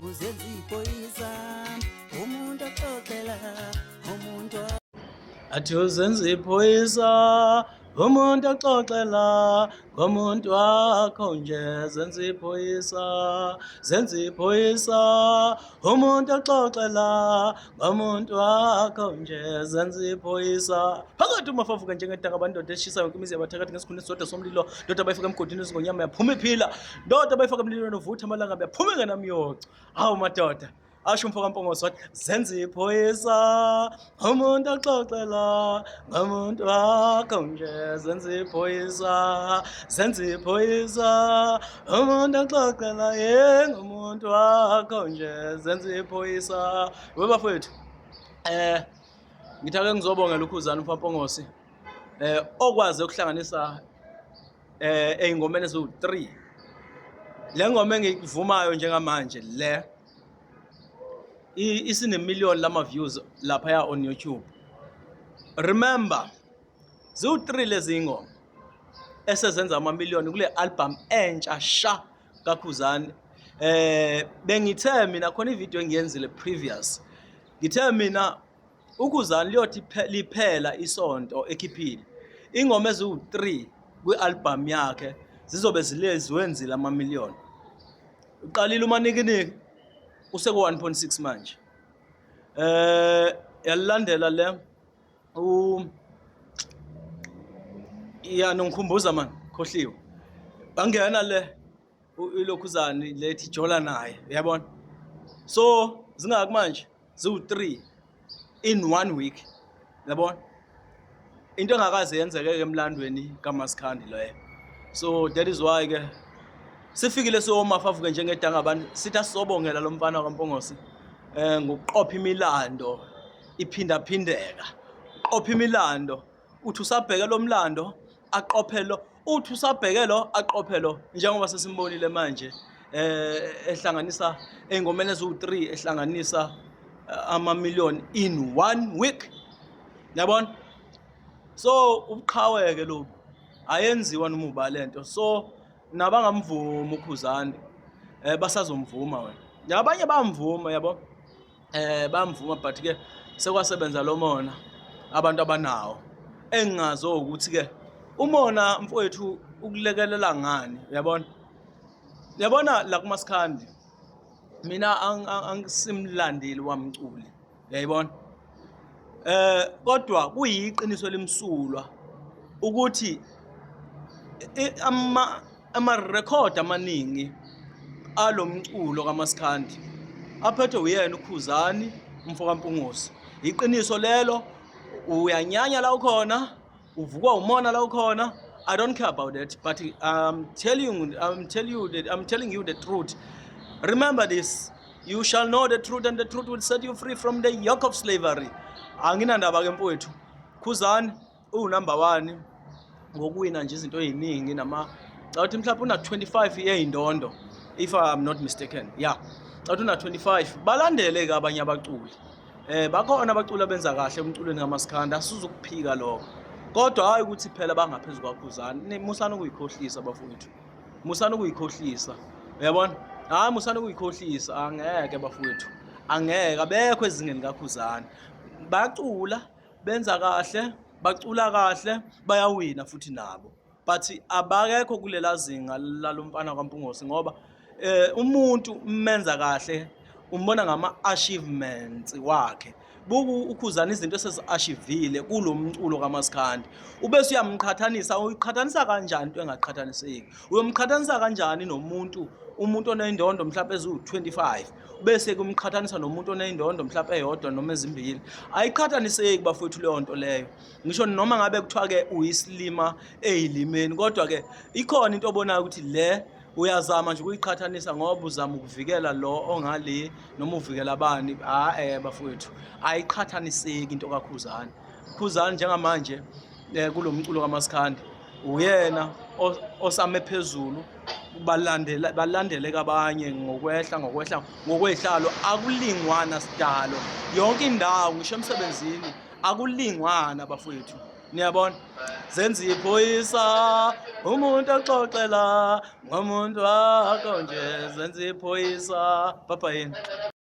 Uzenza iphoyisa umuntu oxoxela umuntu. Athi uzenza iphoyisa umuntu oxoxela ngomuntu wakho nje, zenza iphoyisa, zenza iphoyisa umuntu oxoxela ngomuntu wakho nje, zenza iphoyisa. Phakathi umafavuka njengedaka bandoda eshisa yonke imizi yabathakathi ngesikhuni esisodwa somlilo. Ndoda bayifaka emgodini ezingonyama yaphuma iphila, ndoda bayifaka emlilweni ovutha amalanga yaphuma ingenamyoco. Hawu madoda, asho umfo kaMpongose wathi zenza iphoyisa umuntu oxoxela ngomuntu wakho nje, zenza iphoyisa, zenza iphoyisa umuntu oxoxela ye ngomuntu wakho nje, zenza iphoyisa. We bafowethu, ngithi ake ngizobongela uKhuzani umfo kaMpongose okwazi ukuhlanganisa ey'ngomeni eziwu-3. Le ngoma engiyivumayo njengamanje le isinemillion lama-views laphaya on YouTube. Remember, ziwu-3 lezi ngoma esezenza amamiliyoni kule album entsha sha kaKhuzani. Bengithe mina khona ivideo engiyenzile previous, ngithe mina uKhuzani liyothi liphela isonto ekhiphile ingoma eziwu-3 kwi-album yakhe, zizobe ziwenzile amamiliyoni. Uqalile uManikiniki, useku-1.6 manje. Yalandela le u ya nongikhumbuza man, khohliwe, bangena le ilokhuzani lethi jola naye, uyabona. So zingaki manje? Ziwu-3 in one week, yabona, into engakaze yenzeke emlandweni kaMaskandi leyo. So that is why ke sifikile siwomafavuke njengedanga abantu, sithi asobongela lo mfana kaMpongose ngokuqopha imilando iphindaphindeka. Qopha imilando, uthi usabheke lo mlando aqophe lo, uthi usabheke lo aqophe lo, njengoba sesimbonile manje ehlanganisa ey'ngomeni eziwu-3, ehlanganisa amamiliyoni in one week, yabona. So ubuqhawe-ke lobu, ayenziwa noma uba lento. So nabangamvumi uKhuzani basazomvuma wena, nabanye bamvuma, yabo, bamvuma, but ke sekwasebenza lo mona abantu abanawo, engingazi ukuthi ke umona mfowethu ukulekelela ngani, uyabona. Uyabona la kuMasikhandi, mina angisimlandeli wamculi, uyayibona, kodwa kuyiqiniso elimsulwa ukuthi ama record amaningi alomculo kaMasikhandi aphethwe uyena uKhuzani umfo kaMpungose. Iqiniso lelo, uyanyanya la ukhona, uvukwa umona la ukhona, I don't care about that, but I'm telling you the truth. Remember this: you shall know the truth and the truth will set you free from the yoke of slavery. Anginandaba ke mfowethu, Khuzani uwunumber 1 ngokuwina nje izinto ey'ningi, nama cathi mhlawumbe una 25 yey'ndondo, if I'm not mistaken. Yeah, cathi una 25. Balandele ke abanye abaculi, bakhona abaculi abenza kahle emculweni kaMasikhandi, asizukuphika lokho, kodwa hayi ukuthi phela bangaphezulu kwaKhuzani. Musani ukuyikhohlisa bafowethu, musani ukuyikhohlisa, uyabona. Hayi, musani ukuyikhohlisa, angeke bafowethu, angeke abekho ezingeni kaKhuzani. Bacula, benza kahle, bacula kahle, bayawina futhi nabo, but abakekho kulela zinga lalomfana kaMpungose, ngoba umuntu menza kahle umbona ngama achievements wakhe. Buku uKhuzani, izinto esezi-achievile kulo mculo kaMasikhandi, ubese uyamqhathanisa. Uyiqhathanisa kanjani into engaqhathaniseki? Uyomqhathanisa kanjani nomuntu, umuntu oney'ndondo mhlawumbe eziwu-25, bese kumqhathanisa nomuntu oney'ndondo mhlawumbe eyodwa noma ezimbili? Ayiqhathaniseki bafowethu leyo nto leyo, ngisho noma ngabe kuthiwa-ke uyisilima ey'limeni, kodwa-ke ikhona into obonayo ukuthi le uyazama nje ukuyiqhathanisa ngoba uzama ukuvikela lo ongale noma uvikela abani. Ha bafowethu, ayiqhathaniseki into kaKhuzani. Khuzani njengamanje kulo mculo kaMasikhandi uyena osame phezulu, balandela balandele kabanye ngokwehla ngokwehla ngokwehlalo. Akulingwana sidalo yonke indawo, ngisho emsebenzini akulingwana bafowethu, niyabona. Zenza iphoyisa umuntu oxoxela ngomuntu wakho nje, zenza iphoyisa. Papa yini?